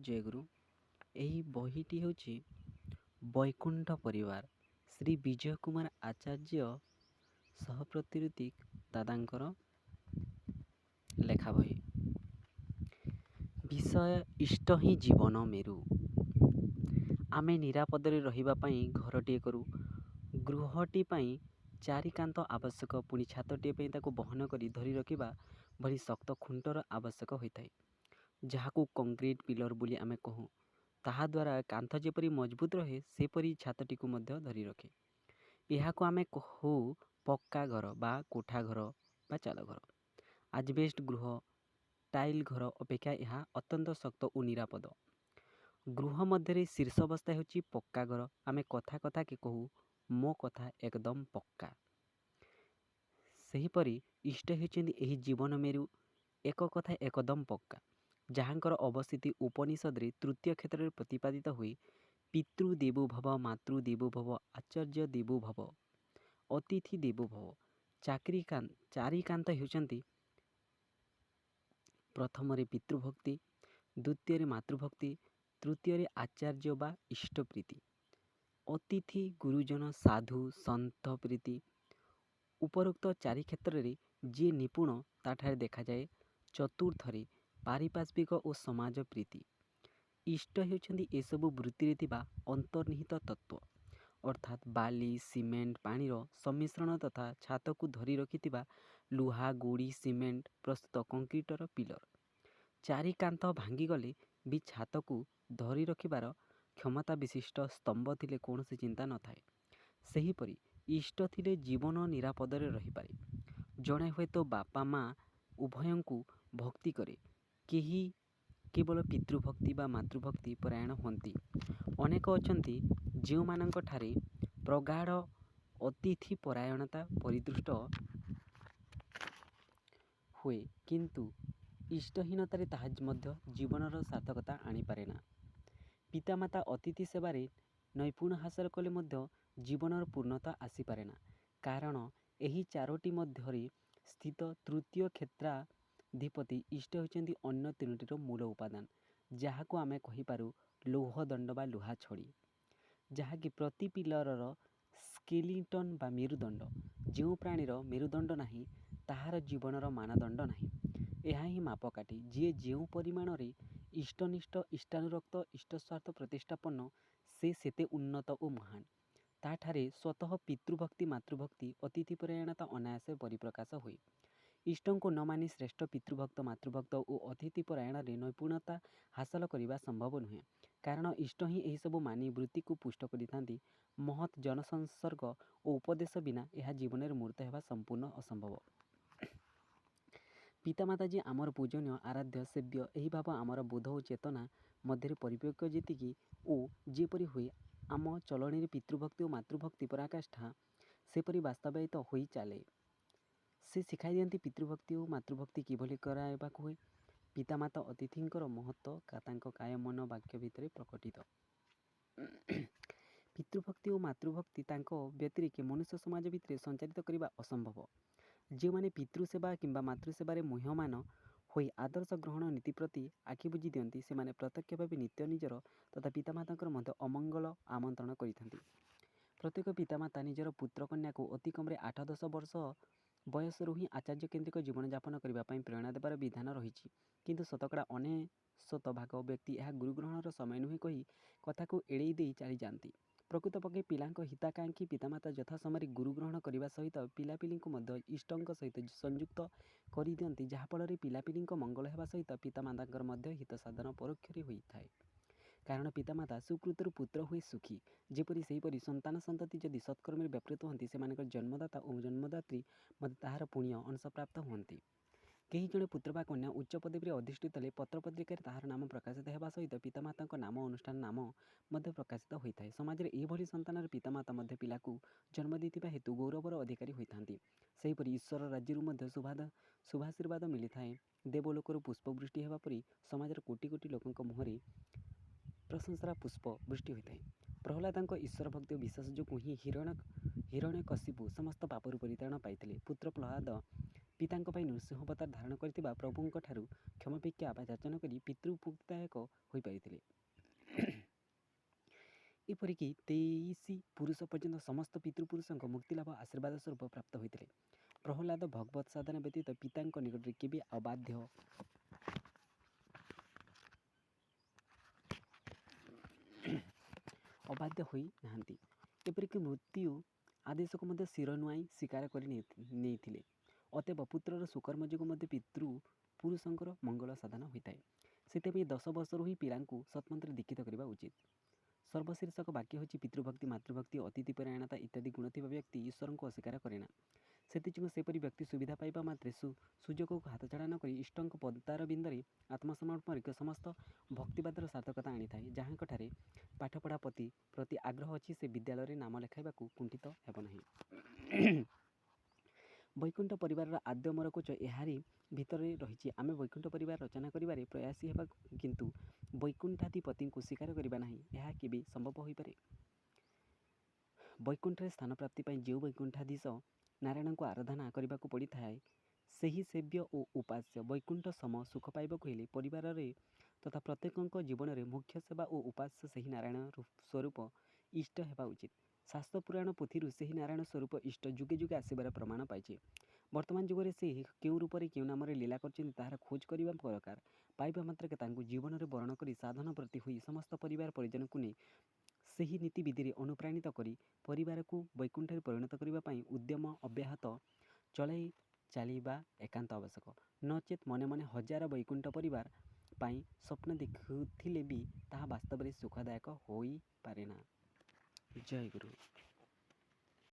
ଜୟଗୁରୁ। ଏହି ବହିଟି ହେଉଛି ବୈକୁଣ୍ଠ ପରିବାର, ଶ୍ରୀ ବିଜୟ କୁମାର ଆଚାର୍ଯ୍ୟ ସହପ୍ରତିରୁତି ଦାଦାଙ୍କର ଲେଖା ବହି। ବିଷୟ ଇଷ୍ଟ ହିଁ ଜୀବନ ମେରୁ। ଆମେ ନିରାପଦରେ ରହିବା ପାଇଁ ଘରଟିଏ କରୁ। ଗୃହଟି ପାଇଁ ଚାରି କାନ୍ଥ ଆବଶ୍ୟକ, ପୁଣି ଛାତଟିଏ ପାଇଁ ତାକୁ ବହନ କରି ଧରି ରଖିବା ଭଳି ଶକ୍ତ ଖୁଣ୍ଟର ଆବଶ୍ୟକ ହୋଇଥାଏ, ଯାହାକୁ କଂକ୍ରିଟ୍ ପିଲର ବୋଲି ଆମେ କହୁ। ତାହାଦ୍ୱାରା କାନ୍ଥ ଯେପରି ମଜବୁତ ରହେ, ସେପରି ଛାତଟିକୁ ମଧ୍ୟ ଧରି ରଖେ। ଏହାକୁ ଆମେ କହୁ ପକ୍କା ଘର ବା କୋଠା ଘର ବା ଚାଳ ଘର। ଆଜବେଷ୍ଟ ଗୃହ, ଟାଇଲ୍ ଘର ଅପେକ୍ଷା ଏହା ଅତ୍ୟନ୍ତ ଶକ୍ତ ଓ ନିରାପଦ। ଗୃହ ମଧ୍ୟରେ ଶୀର୍ଷ ଅବସ୍ଥା ହେଉଛି ପକ୍କା ଘର। ଆମେ କଥା କଥାକେ କହୁ, ମୋ କଥା ଏକଦମ ପକ୍କା। ସେହିପରି ଇଷ୍ଟ ହେଉଛନ୍ତି ଏହି ଜୀବନ ମେରୁ, ଏକ କଥା ଏକଦମ ପକ୍କା, ଯାହାଙ୍କର ଅବସ୍ଥିତି ଉପନିଷଦରେ ତୃତୀୟ କ୍ଷେତ୍ରରେ ପ୍ରତିପାଦିତ ହୋଇ ପିତୃଦେବୋ ଭବ, ମାତୃଦେବୋ ଭବ, ଆଚାର୍ଯ୍ୟ ଦେବୋ ଭବ, ଅତିଥି ଦେବୋ ଭବ। ଚାକିରି ଚାରି କାନ୍ଥ ହେଉଛନ୍ତି ପ୍ରଥମରେ ପିତୃଭକ୍ତି, ଦ୍ୱିତୀୟରେ ମାତୃଭକ୍ତି, ତୃତୀୟରେ ଆଚାର୍ଯ୍ୟ ବା ଇଷ୍ଟପ୍ରୀତି, ଅତିଥି ଗୁରୁଜନ ସାଧୁ ସନ୍ଥ ପ୍ରୀତି। ଉପରୋକ୍ତ ଚାରି କ୍ଷେତ୍ରରେ ଯିଏ ନିପୁଣ, ତାଠାରେ ଦେଖାଯାଏ ଚତୁର୍ଥରେ ପାରିପାର୍ଶ୍ୱିକ ଓ ସମାଜ ପ୍ରୀତି। ଇଷ୍ଟ ହେଉଛନ୍ତି ଏସବୁ ବୃତ୍ତିରେ ଥିବା ଅନ୍ତର୍ନିହିତ ତତ୍ତ୍ୱ, ଅର୍ଥାତ୍ ବାଲି, ସିମେଣ୍ଟ, ପାଣିର ସମ୍ମିଶ୍ରଣ ତଥା ଛାତକୁ ଧରି ରଖିଥିବା ଲୁହା, ଗୋଡ଼ି, ସିମେଣ୍ଟ ପ୍ରସ୍ତୁତ କଂକ୍ରିଟର ପିଲର। ଚାରି କାନ୍ଥ ଭାଙ୍ଗିଗଲେ ବି ଛାତକୁ ଧରି ରଖିବାର କ୍ଷମତା ବିଶିଷ୍ଟ ସ୍ତମ୍ଭ ଥିଲେ କୌଣସି ଚିନ୍ତା ନଥାଏ। ସେହିପରି ଇଷ୍ଟ ଥିଲେ ଜୀବନ ନିରାପଦରେ ରହିପାରେ। ଜଣେ ହୁଏତ ବାପା ମା ଉଭୟଙ୍କୁ ଭକ୍ତି କରେ, କେହି କେବଳ ପିତୃଭକ୍ତି ବା ମାତୃଭକ୍ତି ପରାୟଣ ହୁଅନ୍ତି। ଅନେକ ଅଛନ୍ତି ଯେଉଁମାନଙ୍କଠାରେ ପ୍ରଗାଢ଼ ଅତିଥି ପରାୟଣତା ପରିଦୃଷ୍ଟ ହୁଏ, କିନ୍ତୁ ଇଷ୍ଟହୀନତାରେ ତାହା ମଧ୍ୟ ଜୀବନର ସାର୍ଥକତା ଆଣିପାରେ ନା। ପିତାମାତା ଅତିଥି ସେବାରେ ନୈପୁଣ୍ୟ ହାସଲ କଲେ ମଧ୍ୟ ଜୀବନର ପୂର୍ଣ୍ଣତା ଆସିପାରେ ନା। କାରଣ ଏହି ଚାରୋଟି ମଧ୍ୟରେ ସ୍ଥିତ ତୃତୀୟ କ୍ଷେତ୍ରାଧିପତି ଇଷ୍ଟ ହେଉଛନ୍ତି ଅନ୍ୟ ତିନୋଟିର ମୂଳ ଉପାଦାନ, ଯାହାକୁ ଆମେ କହିପାରୁ ଲୌହ ଦଣ୍ଡ ବା ଲୁହା ଛଡ଼ି, ଯାହାକି ପ୍ରତି ପିଲରର ସ୍କେଲିଟନ୍ ବା ମେରୁଦଣ୍ଡ। ଯେଉଁ ପ୍ରାଣୀର ମେରୁଦଣ୍ଡ ନାହିଁ, ତାହାର ଜୀବନର ମାନଦଣ୍ଡ ନାହିଁ। ଏହା ହିଁ ମାପକାଠି। ଯିଏ ଯେଉଁ ପରିମାଣରେ ଇଷ୍ଟନିଷ୍ଠ, ଇଷ୍ଟାନୁରକ୍ତ, ଇଷ୍ଟସ୍ୱାର୍ଥ ପ୍ରତିଷ୍ଠାପନ୍ନ, ସେ ସେତେ ଉନ୍ନତ ଓ ମହାନ। ତାଠାରେ ସ୍ୱତଃ ପିତୃଭକ୍ତି, ମାତୃଭକ୍ତି, ଅତିଥିପରାୟଣତା ଅନାୟାସେ ପରିପ୍ରକାଶ ହୁଏ। ଇଷ୍ଟଙ୍କୁ ନ ମାନି ଶ୍ରେଷ୍ଠ ପିତୃଭକ୍ତ, ମାତୃଭକ୍ତ ଓ ଅତିଥିପରାୟଣରେ ନୈପୁଣ୍ୟତା ହାସଲ କରିବା ସମ୍ଭବ ନୁହେଁ। କାରଣ ଇଷ୍ଟ ହିଁ ଏହିସବୁ ମାନି ବୃତ୍ତିକୁ ପୁଷ୍ଟ କରିଥାନ୍ତି। ମହତ୍ ଜନସଂସର୍ଗ ଓ ଉପଦେଶ ବିନା ଏହା ଜୀବନରେ ମୂର୍ତ୍ତ ହେବା ସମ୍ପୂର୍ଣ୍ଣ ଅସମ୍ଭବ। ପିତାମାତା ଯେ ଆମର ପୂଜନୀୟ, ଆରାଧ୍ୟ, ସେବ୍ୟ, ଏହି ଭାବ ଆମର ବୋଧ ଓ ଚେତନା ମଧ୍ୟରେ ପରିପକ୍ୱ ଯେତିକି ଓ ଯେପରି ହୁଏ, ଆମ ଚଳଣିରେ ପିତୃଭକ୍ତି ଓ ମାତୃଭକ୍ତି ପରାକାଷ୍ଠା ସେପରି ବାସ୍ତବାୟିତ ହୋଇ ଚାଲେ। ସେ ଶିଖାଇ ଦିଅନ୍ତି ପିତୃଭକ୍ତି ଓ ମାତୃଭକ୍ତି କିଭଳି କରାଇବାକୁ ହୁଏ। ପିତାମାତା ଅତିଥିଙ୍କର ମହତ୍ତ୍ୱ ତାଙ୍କ କାୟ, ମନ, ବାକ୍ୟ ଭିତରେ ପ୍ରକଟିତ। ପିତୃଭକ୍ତି ଓ ମାତୃଭକ୍ତି ତାଙ୍କ ବ୍ୟତିରେକେ ମନୁଷ୍ୟ ସମାଜ ଭିତରେ ସଞ୍ଚାରିତ କରିବା ଅସମ୍ଭବ। ଯେଉଁମାନେ ପିତୃସେବା କିମ୍ବା ମାତୃସେବାରେ ମୁହ୍ୟମାନ ହୋଇ ଆଦର୍ଶ ଗ୍ରହଣ ନୀତି ପ୍ରତି ଆଖି ବୁଜି ଦିଅନ୍ତି, ସେମାନେ ପ୍ରତ୍ୟକ୍ଷ ଭାବେ ନିତ୍ୟ ନିଜର ତଥା ପିତାମାତାଙ୍କର ମଧ୍ୟ ଅମଙ୍ଗଳ ଆମନ୍ତ୍ରଣ କରିଥାନ୍ତି। ପ୍ରତ୍ୟେକ ପିତାମାତା ନିଜର ପୁତ୍ରକନ୍ୟାକୁ ଅତି କମରେ 8-10 ବର୍ଷ ବୟସରୁ ହିଁ ଆଚାର୍ଯ୍ୟ କେନ୍ଦ୍ରିକ ଜୀବନଯାପନ କରିବା ପାଇଁ ପ୍ରେରଣା ଦେବାର ବିଧାନ ରହିଛି। କିନ୍ତୁ ଶତକଡ଼ା 99 ଭାଗ ବ୍ୟକ୍ତି ଏହା ଗୁରୁଗ୍ରହଣର ସମୟ ନୁହେଁ କହି କଥାକୁ ଏଡ଼େଇ ଦେଇ ଚାଲିଯାଆନ୍ତି। ପ୍ରକୃତପକ୍ଷେ ପିଲାଙ୍କ ହିତାକାଂକ୍ଷୀ ପିତାମାତା ଯଥା ସମୟରେ ଗୁରୁ ଗ୍ରହଣ କରିବା ସହିତ ପିଲାପିଲିଙ୍କୁ ମଧ୍ୟ ଇଷ୍ଟଙ୍କ ସହିତ ସଂଯୁକ୍ତ କରିଦିଅନ୍ତି, ଯାହାଫଳରେ ପିଲାପିଲିଙ୍କ ମଙ୍ଗଳ ହେବା ସହିତ ପିତାମାତାଙ୍କର ମଧ୍ୟ ହିତ ସାଧନ ପରୋକ୍ଷରେ ହୋଇଥାଏ। କାରଣ ପିତାମାତା ସୁକୃତରୁ ପୁତ୍ର ହୁଏ ସୁଖୀ ଯେପରି, ସେହିପରି ସନ୍ତାନ ସନ୍ତତି ଯଦି ସତ୍କର୍ମରେ ବ୍ୟାପୃତ ହୁଅନ୍ତି, ସେମାନଙ୍କର ଜନ୍ମଦାତା ଓ ଜନ୍ମଦାତ୍ରୀ ମଧ୍ୟ ତାହାର ପୁଣ୍ୟ ଅଂଶପ୍ରାପ୍ତ ହୁଅନ୍ତି। କେହି ଜଣେ ପୁତ୍ର ବା କନ୍ୟା ଉଚ୍ଚ ପଦବୀରେ ଅଧିଷ୍ଠିତ ହେଲେ ପତ୍ରପତ୍ରିକାରେ ତାହାର ନାମ ପ୍ରକାଶିତ ହେବା ସହିତ ପିତାମାତାଙ୍କ ନାମ, ଅନୁଷ୍ଠାନ ନାମ ମଧ୍ୟ ପ୍ରକାଶିତ ହୋଇଥାଏ। ସମାଜରେ ଏହିଭଳି ସନ୍ତାନର ପିତାମାତା ମଧ୍ୟ ପିଲାକୁ ଜନ୍ମ ଦେଇଥିବା ହେତୁ ଗୌରବର ଅଧିକାରୀ ହୋଇଥାନ୍ତି। ସେହିପରି ଈଶ୍ୱର ରାଜ୍ୟରୁ ମଧ୍ୟ ଶୁଭାଶୀର୍ବାଦ ମିଳିଥାଏ। ଦେବଲୋକରୁ ପୁଷ୍ପବୃଷ୍ଟି ହେବା ପରି ସମାଜର କୋଟି କୋଟି ଲୋକଙ୍କ ମୁହଁରେ ପ୍ରଶଂସାର ପୁଷ୍ପ ବୃଷ୍ଟି ହୋଇଥାଏ। ପ୍ରହ୍ଲାଦଙ୍କ ଈଶ୍ୱର ଭକ୍ତି ଓ ବିଶ୍ୱାସ ଯୋଗୁଁ ହିଁ ହିରଣ୍ୟକଶିପୁ ସମସ୍ତ ପାପରୁ ପରିତ୍ରାଣ ପାଇଥିଲେ। ପୁତ୍ର ପ୍ରହ୍ଲାଦ ପିତାଙ୍କ ପାଇଁ ନୃସିଂହ ଅବତାର ଧାରଣ କରିଥିବା ପ୍ରଭୁଙ୍କଠାରୁ କ୍ଷମାଭିକ୍ଷା ବା ଯାଚନା କରି ପିତୃମୁକ୍ତିଦାୟକ ହୋଇପାରିଥିଲେ। ଏପରିକି 23 ପୁରୁଷ ପର୍ଯ୍ୟନ୍ତ ସମସ୍ତ ପିତୃପୁରୁଷଙ୍କ ମୁକ୍ତିଲାଭ ଆଶୀର୍ବାଦ ସ୍ୱରୂପ ପ୍ରାପ୍ତ ହୋଇଥିଲେ। ପ୍ରହ୍ଲାଦ ଭଗବତ ସାଧନା ବ୍ୟତୀତ ପିତାଙ୍କ ନିକଟରେ କେବେ ଅବାଧ୍ୟ ହୋଇ ନାହାନ୍ତି। ଏପରିକି ମୃତ୍ୟୁ ଆଦେଶକୁ ମଧ୍ୟ ଶିର ନୁଆଇଁ ସ୍ୱୀକାର କରି ନେଇଥିଲେ। ଅତଏବ ପୁତ୍ରର ସୁକର୍ମ ଯୋଗୁଁ ମଧ୍ୟ ପିତୃ ପୁରୁଷଙ୍କର ମଙ୍ଗଳ ସାଧନ ହୋଇଥାଏ। ସେଥିପାଇଁ 10 ବର୍ଷରୁ ହିଁ ପିଲାଙ୍କୁ ସତ୍ମନ୍ତ୍ରରେ ଦୀକ୍ଷିତ କରିବା ଉଚିତ। ସର୍ବଶୀର୍ଷକ ବାକ୍ୟ ହେଉଛି ପିତୃଭକ୍ତି, ମାତୃଭକ୍ତି, ଅତିଥି ପରାୟଣତା ଇତ୍ୟାଦି ଗୁଣ ଥିବା ବ୍ୟକ୍ତି ଈଶ୍ୱରଙ୍କୁ ଅସ୍ୱୀକାର କରେନା। ସେଥିଯୋଗୁଁ ସେପରି ବ୍ୟକ୍ତି ସୁବିଧା ପାଇବା ମାତ୍ରେ ସୁଯୋଗକୁ ହାତଛଡ଼ା ନ କରି ଇଷ୍ଟଙ୍କ ପଦାରବିନ୍ଦରେ ଆତ୍ମସମର୍ପଣ କରି ସମସ୍ତ ଭକ୍ତିବାଦର ସାର୍ଥକତା ଆଣିଥାଏ। ଯାହାଙ୍କଠାରେ ପାଠପଢ଼ା ପ୍ରତି ଆଗ୍ରହ ଅଛି, ସେ ବିଦ୍ୟାଳୟରେ ନାମ ଲେଖାଇବାକୁ କୁଣ୍ଠିତ ହେବ ନାହିଁ। ବୈକୁଣ୍ଠ ପରିବାରର ଆଦ୍ୟ ମରକୋଚ ଏହାରି ଭିତରେ ରହିଛି। ଆମେ ବୈକୁଣ୍ଠ ପରିବାର ରଚନା କରିବାରେ ପ୍ରୟାସୀ ହେବା, କିନ୍ତୁ ବୈକୁଣ୍ଠାଧିପତିଙ୍କୁ ସ୍ୱୀକାର କରିବା ନାହିଁ, ଏହା କେବେ ସମ୍ଭବ ହୋଇପାରେ? ବୈକୁଣ୍ଠରେ ସ୍ଥାନ ପ୍ରାପ୍ତି ପାଇଁ ଯେଉଁ ବୈକୁଣ୍ଠାଧୀଶ ନାରାୟଣଙ୍କୁ ଆରାଧନା କରିବାକୁ ପଡ଼ିଥାଏ, ସେହି ସେବ୍ୟ ଓ ଉପାସ୍ୟ ବୈକୁଣ୍ଠ ସମ ସୁଖ ପାଇବାକୁ ହେଲେ ପରିବାରରେ ତଥା ପ୍ରତ୍ୟେକଙ୍କ ଜୀବନରେ ମୁଖ୍ୟ ସେବା ଓ ଉପାସ୍ୟ ସେହି ନାରାୟଣ ସ୍ୱରୂପ ଇଷ୍ଟ ହେବା ଉଚିତ। ଶାସ୍ତ୍ର ପୁରାଣ ପୋଥିରୁ ସେହି ନାରାୟଣ ସ୍ୱରୂପ ଇଷ୍ଟ ଯୁଗେ ଯୁଗେ ଆସିବାର ପ୍ରମାଣ ପାଇছে। ବର୍ତ୍ତମାନ ଯୁଗରେ ସେ କେଉଁ ରୂପରେ କେଉଁ ନାମରେ ଲୀଳା କରୁଛନ୍ତି, ତାହାର ଖୋଜ କରିବା ଦରକାର। ପାଇବା ମାତ୍ରକେ ତାଙ୍କୁ ଜୀବନରେ ବରଣ କରି ସାଧନ ପ୍ରତି ହୋଇ ସମସ୍ତ ପରିବାର ପରିଜନକୁ ନେଇ ସେହି ନୀତିବିଧିରେ ଅନୁପ୍ରାଣିତ କରି ପରିବାରକୁ ବୈକୁଣ୍ଠରେ ପରିଣତ କରିବା ପାଇଁ ଉଦ୍ୟମ ଅବ୍ୟାହତ ଚଳାଇ ଚାଲିବା ଏକାନ୍ତ ଆବଶ୍ୟକ। ନଚେତ୍ ମନେ ମନେ ହଜାର ବୈକୁଣ୍ଠ ପରିବାର ପାଇଁ ସ୍ୱପ୍ନ ଦେଖୁଥିଲେ ବି ତାହା ବାସ୍ତବରେ ସୁଖଦାୟକ ହୋଇପାରେନା। ଜୟ ଗୁରୁ।